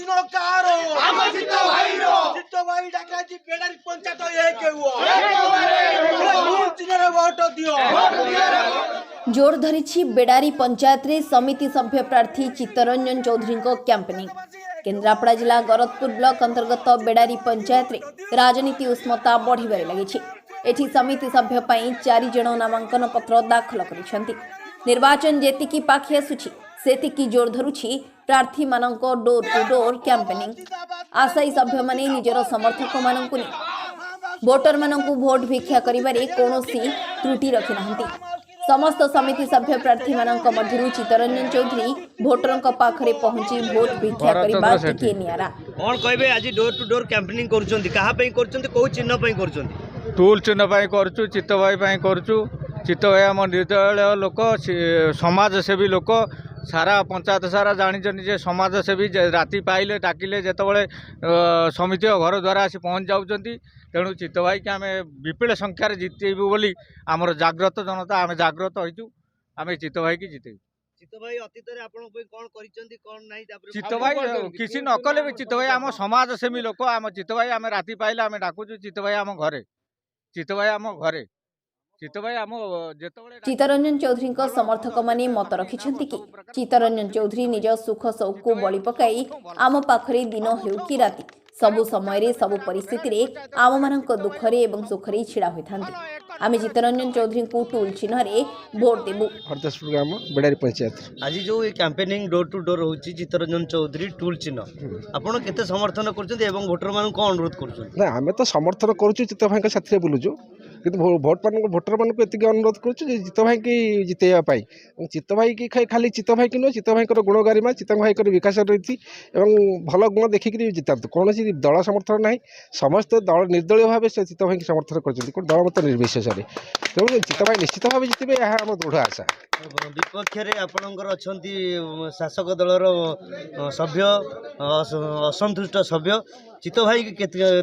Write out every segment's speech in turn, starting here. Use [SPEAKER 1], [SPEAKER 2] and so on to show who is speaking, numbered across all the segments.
[SPEAKER 1] ଚିହ୍ନ କାର?
[SPEAKER 2] ଆମ ଚିତ୍ତ ଭାଇର।
[SPEAKER 1] ଚିତ୍ତ ଭାଇ ଡାକରାଛି, ବେଡାରି ପଞ୍ଚାୟତ ଏକ ହୁଅ, ଟୁଲ ଚିହ୍ନରେ ଭୋଟ ଦିଅ।
[SPEAKER 3] ଜୋର ଧରିଛି ବେଡାରୀ ପଞ୍ଚାୟତରେ ସମିତି ସଭ୍ୟ ପ୍ରାର୍ଥୀ ଚିତ୍ତରଞ୍ଜନ ଚୌଧୁରୀଙ୍କ କ୍ୟାମ୍ପେନିଂ। କେନ୍ଦ୍ରାପଡ଼ା ଜିଲ୍ଲା ଗରଦପୁର ବ୍ଲକ ଅନ୍ତର୍ଗତ ବେଡାରୀ ପଞ୍ଚାୟତରେ ରାଜନୀତି ଉଷ୍ମତା ବଢ଼ିବାରେ ଲାଗିଛି। ଏଠି ସମିତି ସଭ୍ୟ ପାଇଁ 4 ଜଣ ନାମାଙ୍କନ ପତ୍ର ଦାଖଲ କରିଛନ୍ତି। ନିର୍ବାଚନ ଯେତିକି ପାଖେଇ ଆସୁଛି, ସେତିକି ଜୋର ଧରୁଛି ପ୍ରାର୍ଥୀମାନଙ୍କ ଡୋର ଟୁ ଡୋର କ୍ୟାମ୍ପେନିଂ। ଆଶାୟୀ ସଭ୍ୟମାନେ ନିଜର ସମର୍ଥକମାନଙ୍କୁ ନେଇ ଭୋଟରମାନଙ୍କୁ ଭୋଟ ଭିକ୍ଷା କରିବାରେ କୌଣସି ତ୍ରୁଟି ରଖିନାହାନ୍ତି। ସମସ୍ତ ସମିତି ସଭ୍ୟ ପ୍ରାର୍ଥୀମାନଙ୍କ ମଧ୍ୟରୁ ଚିତ୍ତରଞ୍ଜନ ଚୌଧୁରୀ ଭୋଟରଙ୍କ ପାଖରେ ପହଞ୍ଚି ଭୋଟ ଭିକ୍ଷା କରିବା ଟିକିଏ ନିଆରା।
[SPEAKER 4] କ'ଣ କହିବେ, ଆଜି ଡୋର ଟୁ ଡୋର କ୍ୟାମ୍ପେନିଂ କରୁଛନ୍ତି, କାହା ପାଇଁ କରୁଛନ୍ତି, କୋଉ ଚିହ୍ନ ପାଇଁ କରୁଛନ୍ତି?
[SPEAKER 5] ଟୁଲ ଚିହ୍ନ ପାଇଁ କରୁଛୁ, ଚିତ୍ତ ଭାଇ ପାଇଁ କରୁଛୁ। ଚିତ୍ତ ଭାଇ ଆମ ନିର୍ଦ୍ଦଳୀୟ ଲୋକ, ସମାଜସେବୀ ଲୋକ। ସାରା ପଞ୍ଚାୟତ ସାରା ଜାଣିଛନ୍ତି ଯେ ସମାଜସେବୀ। ଯେ ରାତି ପାଇଲେ ଡାକିଲେ ଯେତେବେଳେ ସମିତି ଘର ଦ୍ୱାରା ଆସି ପହଞ୍ଚି ଯାଉଛନ୍ତି। ତେଣୁ ଚିତ୍ତ ଭାଇକି ଆମେ ବିପୁଳ ସଂଖ୍ୟାରେ ଜିତେଇବୁ ବୋଲି ଆମର ଜାଗ୍ରତ ଜନତା, ଆମେ ଜାଗ୍ରତ ହେଇଛୁ। ଆମେ ଚିତ୍ତ ଭାଇକି ଜିତେଇବୁ।
[SPEAKER 4] ଚିତ୍ତ ଭାଇ ଅତୀତରେ ଆପଣଙ୍କ ପାଇଁ କ'ଣ କରିଛନ୍ତି, କ'ଣ ନାହିଁ, ତାପରେ
[SPEAKER 5] ଚିତ୍ତ ଭାଇ କିଛି ନ କଲେ ବି ଚିତ୍ତ ଭାଇ ଆମ ସମାଜସେବୀ ଲୋକ। ଆମ ଚିତ୍ତ ଭାଇ, ଆମେ ରାତି ପାଇଲେ ଆମେ ଡାକୁଛୁ, ଚିତ୍ତ ଭାଇ ଆମ ଘରେ, ଚିତ୍ତ ଭାଇ ଆମ ଘରେ, ଚିତ୍ତ ଭାଇ ଆମ ଯେତେବେଳେ
[SPEAKER 3] ଚିତ୍ତରଞ୍ଜନ ଚୌଧୁରୀଙ୍କ ସମର୍ଥକମାନେ ମତ ରଖିଛନ୍ତି କି ଚିତ୍ତରଞ୍ଜନ ଚୌଧୁରୀ ନିଜ ସୁଖ ସଉକକୁ ବଳି ପକାଇ ଆମ ପାଖରେ ଦିନ ହେଉ କି ରାତି, ସବୁ ସମୟରେ, ସବୁ ପରିସ୍ଥିତିରେ ଆମମାନଙ୍କ ଦୁଃଖରେ ଏବଂ ସୁଖରେ ଛିଡ଼ା ହୋଇଥାନ୍ତି। ଆମେ ଚିତ୍ତରଞ୍ଜନ ଚୌଧୁରୀଙ୍କୁ ଟୁଲ ଚିହ୍ନରେ ଭୋଟ ଦେବୁ।
[SPEAKER 6] ହରଦାସପୁର ଗ୍ରାମ, ବେଡ଼ାରୀ ପଞ୍ଚାୟତ।
[SPEAKER 4] ଆଜି ଯୋଉ ଏ କ୍ୟାମ୍ପେନିଂ ଡୋର ଟୁ ଡୋର ହଉଛି, ଚିତ୍ତରଞ୍ଜନ ଚୌଧୁରୀ ଟୁଲ ଚିହ୍ନ, ଆପଣ କେତେ ସମର୍ଥନ କରୁଛନ୍ତି ଏବଂ ଭୋଟରମାନଙ୍କୁ କ'ଣ ଅନୁରୋଧ କରୁଛନ୍ତି?
[SPEAKER 6] ନା, ଆମେ ତ ସମର୍ଥନ କରୁଛୁ, ଚିତ୍ତ ଭାଇଙ୍କ ସାଥିରେ ବୁଲୁଛୁ। କିନ୍ତୁ ଭୋଟ ମାନଙ୍କୁ, ଭୋଟରମାନଙ୍କୁ ଏତିକି ଅନୁରୋଧ କରୁଛୁ ଯେ ଚିତ୍ତ ଭାଇକି ଜିତେଇବା ପାଇଁ। ଏବଂ ଚିତ୍ତ ଭାଇକି ଖାଲି ଚିତ୍ତ ଭାଇକି ନୁହଁ, ଚିତ୍ତ ଭାଇଙ୍କର ଗୁଣ ଗାରିମା, ଚିତ୍ତ ଭାଇଙ୍କର ବିକାଶ ରହିଛି ଏବଂ ଭଲ ଗୁଣ ଦେଖିକିରି ଜିତାନ୍ତୁ। କୌଣସି ଦଳ ସମର୍ଥନ ନାହିଁ। ସମସ୍ତେ ଦଳ ନିର୍ଦ୍ଦଳୀୟ ଭାବେ ସେ ଚିତ୍ତ ଭାଇକି ସମର୍ଥନ କରିଛନ୍ତି, କୋଉ ଦଳ ମତ ନିର୍ବିଶେଷରେ। ତେଣୁ ଚିତ୍ତ ଭାଇ ନିଶ୍ଚିତ ଭାବେ ଜିତିବେ, ଏହା ଆମ ଦୃଢ଼ ଆଶା।
[SPEAKER 4] ବିପକ୍ଷରେ ଆପଣଙ୍କର ଅଛନ୍ତି ଶାସକ ଦଳର ସଭ୍ୟ, ଅସନ୍ତୁଷ୍ଟ ସଭ୍ୟ। ଚିତ୍ତ ଭାଇ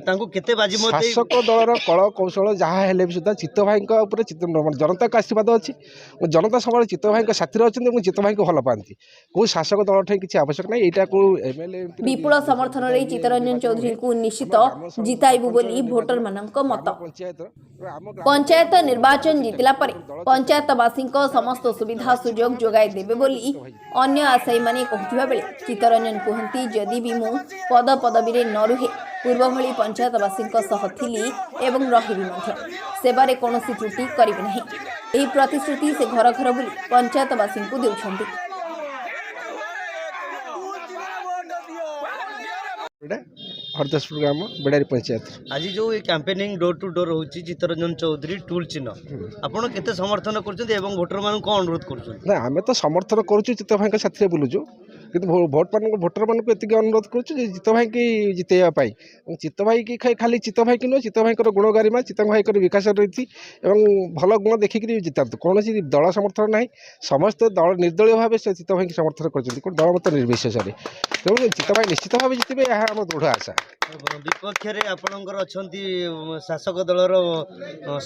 [SPEAKER 4] ତାଙ୍କୁ କେତେ ବାଜି ମତ ଦେଇ
[SPEAKER 6] ଶାସକ ଦଳର କଳ କୌଶଳ ଯାହା ହେଲେ ବି ସୁଦ୍ଧା ଚିତ୍ତ ଭାଇଙ୍କ ଉପରେ ଚିତ୍ତ ମାନେ ଜନତାଙ୍କ ଆଶୀର୍ବାଦ ଅଛି ଏବଂ ଜନତା ସବୁବେଳେ ଚିତ୍ତ ଭାଇଙ୍କ ସାଥିରେ ଅଛନ୍ତି ଏବଂ ଚିତ୍ତ ଭାଇଙ୍କୁ ଭଲ ପାଆନ୍ତି। କେଉଁ ଶାସକ ଦଳ ଠାଇଁ କିଛି ଆବଶ୍ୟକ ନାହିଁ। ଏଇଟା କେଉଁ ଏମ୍ ଏଲ୍ ଏ
[SPEAKER 3] ବିପୁଳ ସମର୍ଥନରେ ଚିତ୍ତରଞ୍ଜନ ଚୌଧୁରୀଙ୍କୁ ନିଶ୍ଚିତ ଜିତାଇବୁ ବୋଲି ଭୋଟରମାନଙ୍କ ମତ।
[SPEAKER 6] ପଞ୍ଚାୟତ ଆମ
[SPEAKER 3] ପଞ୍ଚାୟତ ନିର୍ବାଚନ ଜିତିଲା ପରେ ପଞ୍ଚାୟତବାସୀଙ୍କ ସମସ୍ତ ସୁବିଧା ସୁଯୋଗ ଯୋଗାଇ ଦେବେ ବୋଲି ଅନ୍ୟ ଆଶାୟୀମାନେ କହୁଥିବା ବେଳେ ଚିତ୍ତରଞ୍ଜନ କୁହନ୍ତି, ଯଦି ବି ମୁଁ ପଦ ପଦବୀରେ ନ ରୁହେ, ପୂର୍ବଭଳି ପଞ୍ଚାୟତବାସୀଙ୍କ ସହ ଥିଲି ଏବଂ ରହିବି ମଧ୍ୟ। ସେବାରେ କୌଣସି ତ୍ରୁଟି କରିବି ନାହିଁ। ଏହି ପ୍ରତିଶ୍ରୁତି ସେ ଘର ଘର ବୁଲି ପଞ୍ଚାୟତବାସୀଙ୍କୁ ଦେଉଛନ୍ତି।
[SPEAKER 1] ଟୁଲ ଚିହ୍ନରେ ଭୋଟ ଦିଅ।
[SPEAKER 6] ଏଇଟା ହରଦାସପୁର ଗ୍ରାମ, ବେଡ଼ାରୀ ପଞ୍ଚାୟତ।
[SPEAKER 4] ଆଜି ଯୋଉ ଏ କ୍ୟାମ୍ପେନିଂ ଡୋର ଟୁ ଡୋର ହଉଛି, ଚିତ୍ତରଞ୍ଜନ ଚୌଧୁରୀ ଟୁଲ ଚିହ୍ନ, ଆପଣ କେତେ ସମର୍ଥନ କରୁଛନ୍ତି ଏବଂ ଭୋଟରମାନଙ୍କୁ କ'ଣ ଅନୁରୋଧ କରୁଛନ୍ତି?
[SPEAKER 6] ନା, ଆମେ ତ ସମର୍ଥନ କରୁଛୁ, ଚିତ୍ତ ଭାଇଙ୍କ ସାଥିରେ ବୁଲୁଛୁ। କିନ୍ତୁ ଭୋଟ ମାନଙ୍କୁ, ଭୋଟରମାନଙ୍କୁ ଏତିକି ଅନୁରୋଧ କରୁଛୁ ଯେ ଚିତ୍ତ ଭାଇକି ଜିତେଇବା ପାଇଁ। ଏବଂ ଚିତ୍ତ ଭାଇକି ଖାଲି ଚିତ୍ତ ଭାଇକି ନୁହଁ, ଚିତ୍ତ ଭାଇଙ୍କର ଗୁଣ ଗାରିମା, ଚିତ୍ତ ଭାଇଙ୍କର ବିକାଶ ରହିଛି ଏବଂ ଭଲ ଗୁଣ ଦେଖିକିରି ଜିତାନ୍ତୁ। କୌଣସି ଦଳ ସମର୍ଥନ ନାହିଁ। ସମସ୍ତେ ଦଳ ନିର୍ଦ୍ଦଳୀୟ ଭାବେ ସେ ଚିତ୍ତ ଭାଇକି ସମର୍ଥନ କରିଛନ୍ତି, କୋଉ ଦଳ ମତ ନିର୍ବିଶେଷରେ। ତେଣୁ ଚିତ୍ତ ଭାଇ ନିଶ୍ଚିତ ଭାବେ ଜିତିବେ, ଏହା ଆମ ଦୃଢ଼ ଆଶା।
[SPEAKER 4] ବିପକ୍ଷରେ ଆପଣଙ୍କର ଅଛନ୍ତି ଶାସକ ଦଳର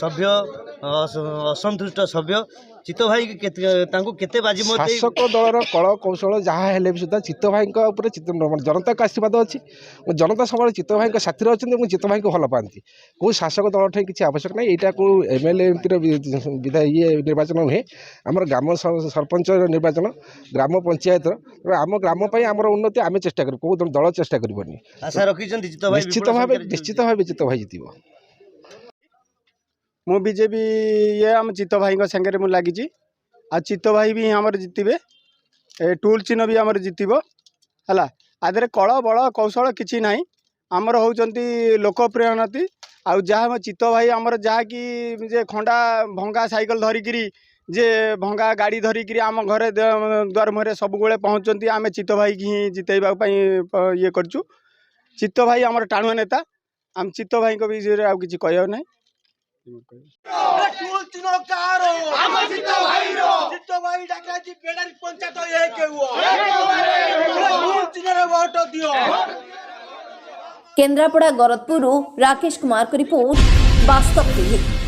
[SPEAKER 4] ସଭ୍ୟ, ଅସନ୍ତୁଷ୍ଟ ସଭ୍ୟ। ଚିତ୍ତ ଭାଇ ତାଙ୍କୁ କେତେ ବାଜି ମତ ଦେଇ
[SPEAKER 6] ଶାସକ ଦଳର କଳ କୌଶଳ ଯାହା ହେଲେ ବି ସୁଦ୍ଧା ଚିତ୍ତ ଭାଇଙ୍କ ଉପରେ ଚିତ୍ତ ମାନେ ଜନତାଙ୍କ ଆଶୀର୍ବାଦ ଅଛି ଏବଂ ଜନତା ସବୁବେଳେ ଚିତ୍ତ ଭାଇଙ୍କ ସାଥିରେ ଅଛନ୍ତି ଏବଂ ଚିତ୍ତ ଭାଇଙ୍କୁ ଭଲ ପାଆନ୍ତି। କେଉଁ ଶାସକ ଦଳ ଠାଇଁ କିଛି ଆବଶ୍ୟକ ନାହିଁ। ଏଇଟା କେଉଁ ଏମ୍ ଏଲ୍ ଏ ଏମ୍ପିର ବିଧାୟକ ଇଏ ନିର୍ବାଚନ ନୁହେଁ। ଆମର ଗ୍ରାମ ସରପଞ୍ଚ ନିର୍ବାଚନ, ଗ୍ରାମ ପଞ୍ଚାୟତର। ତେଣୁ ଆମ ଗ୍ରାମ ପାଇଁ ଆମର ଉନ୍ନତି ଆମେ ଚେଷ୍ଟା କରିବୁ, କେଉଁ ଦଳ ଚେଷ୍ଟା କରିବନି।
[SPEAKER 4] ଆଶା ରଖିଛନ୍ତି ଚିତ୍ତ ଭାଇ
[SPEAKER 6] ନିଶ୍ଚିତ
[SPEAKER 4] ବିପୁଳ
[SPEAKER 6] ଭାବେ
[SPEAKER 4] ସଂଖ୍ୟାରେ ଜିତିବେ?
[SPEAKER 6] ନିଶ୍ଚିତ ଭାବେ ଚିତ୍ତ ଭାଇ ଜିତିବ।
[SPEAKER 7] ମୁଁ ବିଜେପି ଇଏ, ଆମ ଚିତ୍ତ ଭାଇଙ୍କ ସାଙ୍ଗରେ ମୁଁ ଲାଗିଛି। ଆଉ ଚିତ୍ତ ଭାଇ ବି ଆମର ଜିତିବେ, ଏ ଟୁଲ ଚିହ୍ନ ବି ଆମର ଜିତିବ। ହେଲା, ଆ ଦେହରେ କଳ ବଳ କୌଶଳ କିଛି ନାହିଁ। ଆମର ହେଉଛନ୍ତି ଲୋକପ୍ରିୟ ନତି। ଆଉ ଯାହା ଆମ ଚିତ୍ତ ଭାଇ ଆମର, ଯାହାକି ଯେ ଖଣ୍ଡା ଭଙ୍ଗା ସାଇକେଲ ଧରିକିରି, ଯେ ଭଙ୍ଗା ଗାଡ଼ି ଧରିକିରି ଆମ ଘରେ ଦୁଆର ମୁହଁରେ ସବୁବେଳେ ପହଞ୍ଚନ୍ତି। ଆମେ ଚିତ୍ତ ଭାଇକି ହିଁ ଜିତେଇବା ପାଇଁ ଇଏ କରିଛୁ। ଚିତ୍ତ ଭାଇ ଆମର ଟାଣୁଆ ନେତା। ଆମ ଚିତ୍ତ ଭାଇଙ୍କ ବିଷୟରେ ଆଉ କିଛି କହିବାକୁ ନାହିଁ।
[SPEAKER 1] ଟୁଲ ଚିହ୍ନ କାର?
[SPEAKER 2] ଆମ ଚିତ୍ତ ଭାଇର।
[SPEAKER 1] ଚିତ୍ତ ଭାଇ ଡାକରାଛି, ବେଡାରି ପଞ୍ଚାୟତ ଏକ ହୁଅ, ଟୁଲ ଚିହ୍ନରେ ଭୋଟ ଦିଅ।
[SPEAKER 3] କେନ୍ଦ୍ରାପଡ଼ା ଗରଦପୁରରୁ ରାକେଶ କୁମାରଙ୍କ ରିପୋର୍ଟ, ବାସ୍ତବ ଟିଭି।